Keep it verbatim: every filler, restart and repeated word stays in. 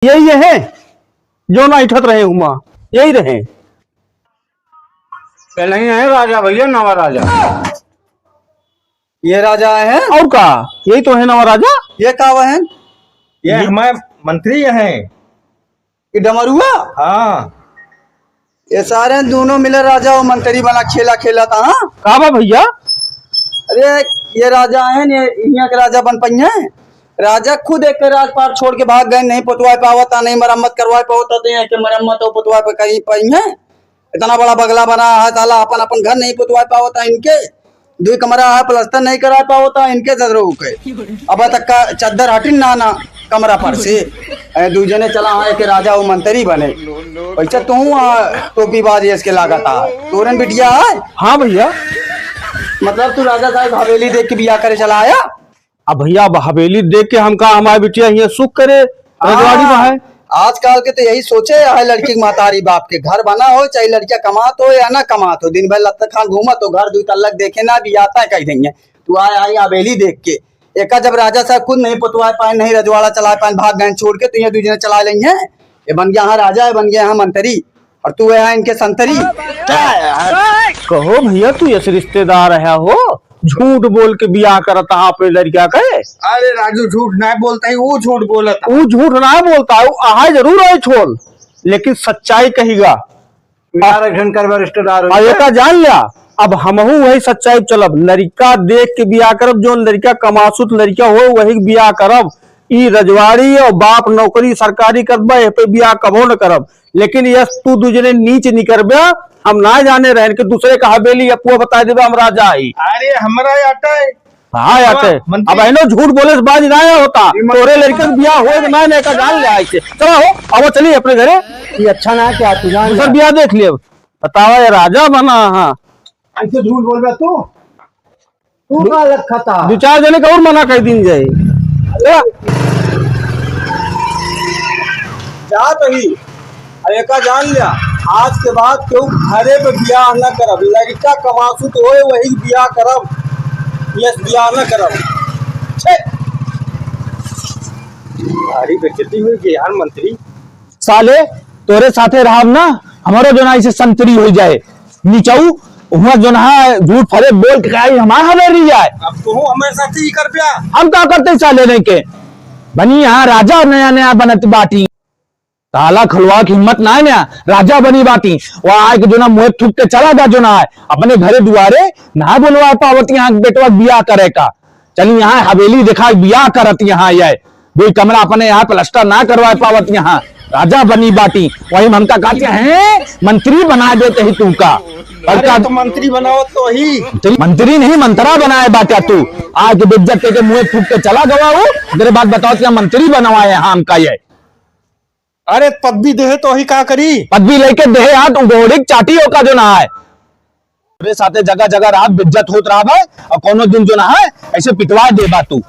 यही है, जो ना इठत रहे हुआ, यही रहे। ये नहीं है राजा भैया, नवा राजा। ये राजा आए हैं? और का, यही तो है नवा राजा। ये का हुआ है? ये ये हमारे मंत्री हैं। ये डमरुआ? हाँ। ये सारे दोनों मिले राजा और मंत्री बना खेला खेला था, हाँ? का बा भैया? अरे, ये राजा हैं, ये यहाँ के राजा बन पाई हैं। राजा खुद एक राजपाट छोड़ के भाग गए, नहीं पोतवा पावता, नहीं मरम्मत करवा पावता, तो यहाँ के मरम्मत और पोतवा पे कहीं पाई हैं। इतना बड़ा बंगला बना है साला, अपन, अपन घर नहीं पोतवा पावता इनके। दुई कमरा है, प्लास्टर नहीं करा पावता इनके ससुरो के। अब तक का चद्दर हटिन ना, ना कमरा पर से। ए, दुई जने चला है कि राजा वो मंत्री बने। वैसे तू, आ, टोपीबाज इसके लागत है। तोरन बिटिया है? हाँ भैया। मतलब तू राजा साहब हवेली देख के बियाह करे चला आया? अब भैया, अब हवेली देख के हमका हमारे बिटिया हियाँ सुख करे, रजवाड़ी में है। आजकल के तो यही सोचे है लड़की के महतारी बाप के, घर बना हो चाहे लड़किया कमात हो या ना कमात हो, दिन भर लत्ता खान घूमत हो, घर दुई तल्लक देखे ना, बियाह तय कह देंगे। तू आए, आई हवेली देख के, एका जब राजा साहब खुद नहीं पोतवा पाए, नहीं रजवाड़ा चला पाए, भाग गए छोड़ के, तो ये दुई जने चला लेंगे। ये बन गया यहाँ राजा, ये बन गया यहाँ मंत्री। और तू है इनके संतरी। क्या यार? कहो भैया, तू ऐसे रिश्तेदार है हो, झूठ बोल के बियाह करत हा अपने लड़का के। अरे राजू, झूठ ना बोलता ही, वो झूठ बोलत हा। वो झूठ ना बोलता है, वो आहा जरूर है छोल, लेकिन सच्चाई कहिगा। यार, एक घंटा रिश्तेदार हो और गया। एका जान लिया, अब हमहू वही सच्चाई पे चलब। लड़का देख के बियाह करब, जो लड़का कमासुत लड़का हो, वही के बियाह करब। ई रजवाड़ी और बाप नौकरी सरकारी करत बा, एह पे बियाह कबो न करब। लेकिन यस, तू दुई जने नीच निकरबे, हम ना जाने रहन के दूसरे का हवेली अपुआ बता देबे, हम राजा ही। अरे, हमरा आटा है। हाँ, आटे। मंत्री। अब एनो झूठ बोले से बाज ना होता। ये मंत्री। तोरे लड़के के बियाह होए के ना, ना, एका जान ले आइसे। चला हो, अब चली अपने घरे। ये अच्छा ना क्या, तू जान दूसर ले। बियाह देख लियो। बतावा, ये राजा बना, हाँ। ऐसे झूठ बोल रहा तू? तू दू-, का लखता? दू चार जने के और मना कर दीन जाए। जा। जा तो ही। अरे एका जान लिया, आज के बाद केहू घरे पे बियाह न करब, लड़का कमासुत होए वही बियाह करब, यस बियाह न करब। छे। भारी बेइज्जती हुई कि यार मंत्री। साले, तोरे साथे रहब ना, हमरो जोन है से संतरी होइ जाए। निचऊ, हुआ जोन है, झूठ फरेब बोल के काई हमार हवेली जाए। अब तू हमारे साथ ही कर प्या। हम का करते साले नहीं के? बनी यहाँ राजा नया नया बनत बाटी। ताला खुलवा के हिम्मत ना है ना, राजा बनी बाटी। वो आए के जोन है मुँह थूक के चला गया जोन है, अपने घरे दुआरे ना बोलवा पावत यहाँ बेटवा बियाह करे का। चली यहाँ हवेली देखा, बियाह करत यहाँ ये। दुई कमरा अपने यहाँ प्लास्टर ना करवा पावत यहाँ। राजा बनी बाटी, वही में हमका कहते हैं, "मंत्री बना देते ही तू का।" और अरे का तो मंत्री बनाओ तो ही। मंत्री, मंत्री नहीं, मंत्रा बनाए बाटा तू। आज बेइज्जत के मुँह फूक के चला गवा हो, तेरे बात बताओ क्या मंत्री बनवाए यहाँ हमका ये। अरे पदवी देहे तो ही का करी? पदवी लेके देहे हाथ उगोड़ी चाटी हो का जोन है। तोरे साथे जगह जगह रात बेइज्जत होत रहा भाई, और कोनो दिन जोन है ऐसे पिटवा देबा तू।